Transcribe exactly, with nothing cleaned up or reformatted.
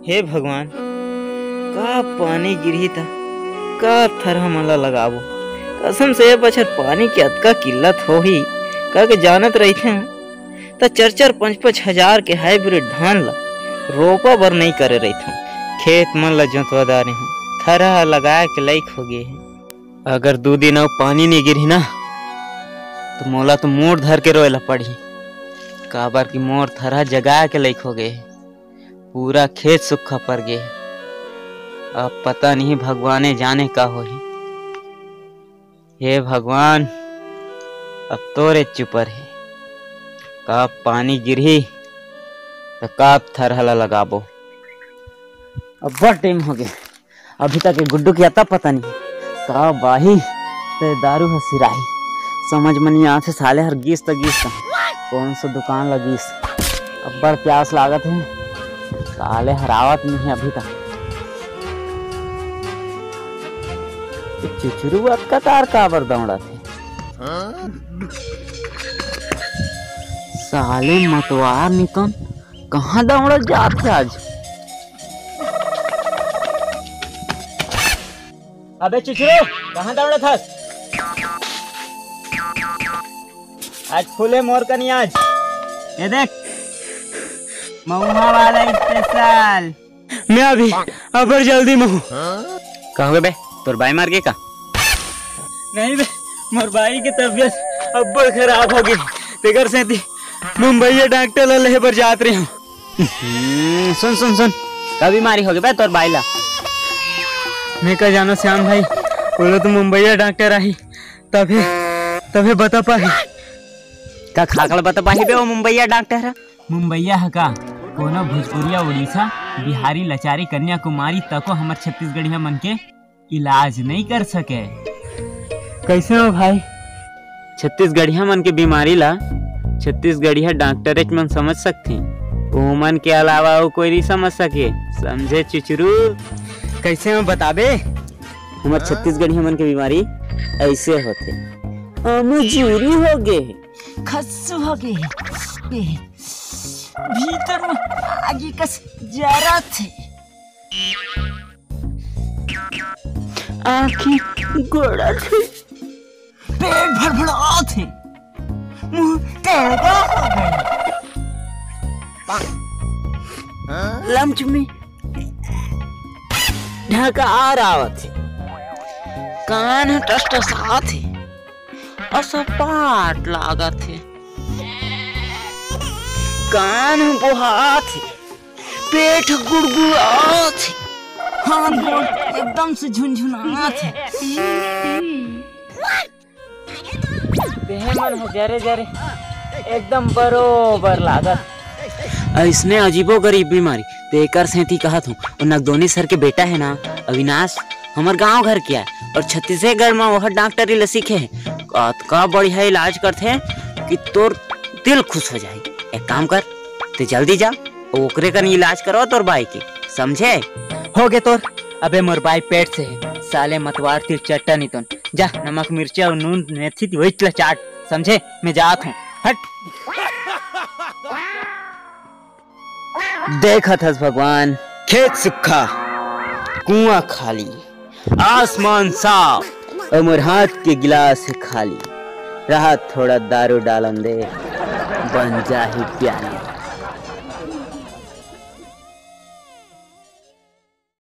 हे भगवान, का पानी गिरही त का थरहा मन ला लगाबो। कसम से ए बछर पानी के अतका किल्लत होही, का के जानत रहिथें त चार चार पाँच पाँच हजार के हाइब्रिड धान ला रोपा बर नइ करे रहिथों। खेत मन ला जोतवा डारे हूँ, थरहा लगाए के लइक हो गे हे। अगर दू दिन अउ पानी नइ गिरही ना, त मोला तो मोर धर के रोए ला पड़ही, काबर कि मोर थरहा जगाए के लइक हो गे हे। पूरा खेत सुक्खा पर गे हे। अब पता नहीं भगवाने जाने का होही। हे भगवान, अब तोरे चुपर हे, का पानी गिरही त का थरहा ला लगाबो। अब्बड़ टाइम हो गे, अभी तक ये गुड्डू के अता पता नहीं का बाही ते दारू ह सिराही। समझ में नहीं आथे, साले हर गिस त गिस त कौन सा दुकान लगिस। अब्बड़ प्यास लागत हे, साले हर आवत नहीं हे अभी तक। चुचरू अतका तार काबर दौड़त हे? साले मतवार निकन कहाँ दौड़त जात हे आज? अबे चुचरू, कहाँ दौड़त हस? आज फूले मोर कनी आज। ये देख, महुआ वाला स्पेशल। मैं अभी अब्बड़ जल्दी में हूँ। का होगे बे, तोर बाई मर गे का? नहीं बे, मोर बाई के तबीयत अब्बड़ खराब हो गे, तेकर सेती मुंबईया डॉक्टर ला लेहे बर जात रहे हूँ। हम्म, सुन सुन सुन, का बीमारी हो गे बे तोर बाई ला? मैं का जानो श्याम भाई, बोलो तो मुंबईया डॉक्टर आही, तभे तभे बता पाही। का खाकल बता पाही बे वो मुंबईया डॉक्टर ह? मुंबईया ह का, कोनो भोजपुरिया, उड़ीसा, बिहारी, लचारी, कन्याकुमारी तको हमर छत्तीसगढ़िया मन के इलाज नइ कर सके। कैसे हो भाई? छत्तीसगढ़िया मन के बीमारी ला छत्तीसगढ़िया डॉक्टरेच मन समझ सकथे, ओमन के अलावा अउ कोई नहीं समझ सके, समझे चुचरू? कैसे हो बताबे? हमर छत्तीसगढ़िया मन के बीमारी ऐसे होथे। अमजूरी हो गे हे। खस्सू हो गे हे। भीतर में आगी कस जरत हे। आँखी गोड़त हे। पेट भड़भड़ात हे। मुँह टेढ़ा हो गे। लमच में ढकार आवत हे। कान ह टसटसात हे। असपाट लागत हे। कान ह बोहात हे। पेट गुड़गुड़ात हे। हाथ गोड़ एकदम से झुनझुनात हे। देहे मन ह जरे जरे एकदम बरोबर लागत। अइसने अजीबो गरीब बीमारी, तेकर सेती कहत हूँ, वो नगदोनी सर के बेटा हे ना, अविनाश, हमर गांव घर के आय, और छत्तीसगढ़ में वह डॉक्टरी ला सीखे हे। अतका बढ़िया इलाज करथे कि तोर दिल खुश हो जाही। एक काम कर, ते जल्दी जा, ओकरे कन इलाज करवा तोर बाई के, समझे? हो गे तोर। अबे मोर बाई पेट से हे, साले मतवार तीर चट्टा नितोन। जा, नमक मिर्चा अउ नून मेथी वही ला चाट, समझे? मैं जात हूँ, हट। देखत हस भगवान, खेत सुक्खा, कुआं खाली, आसमान साफ, अउ मोर हाथ के गिलास हे खाली। राहत थोड़ा दारू डालन दे, बन जाही प्याली।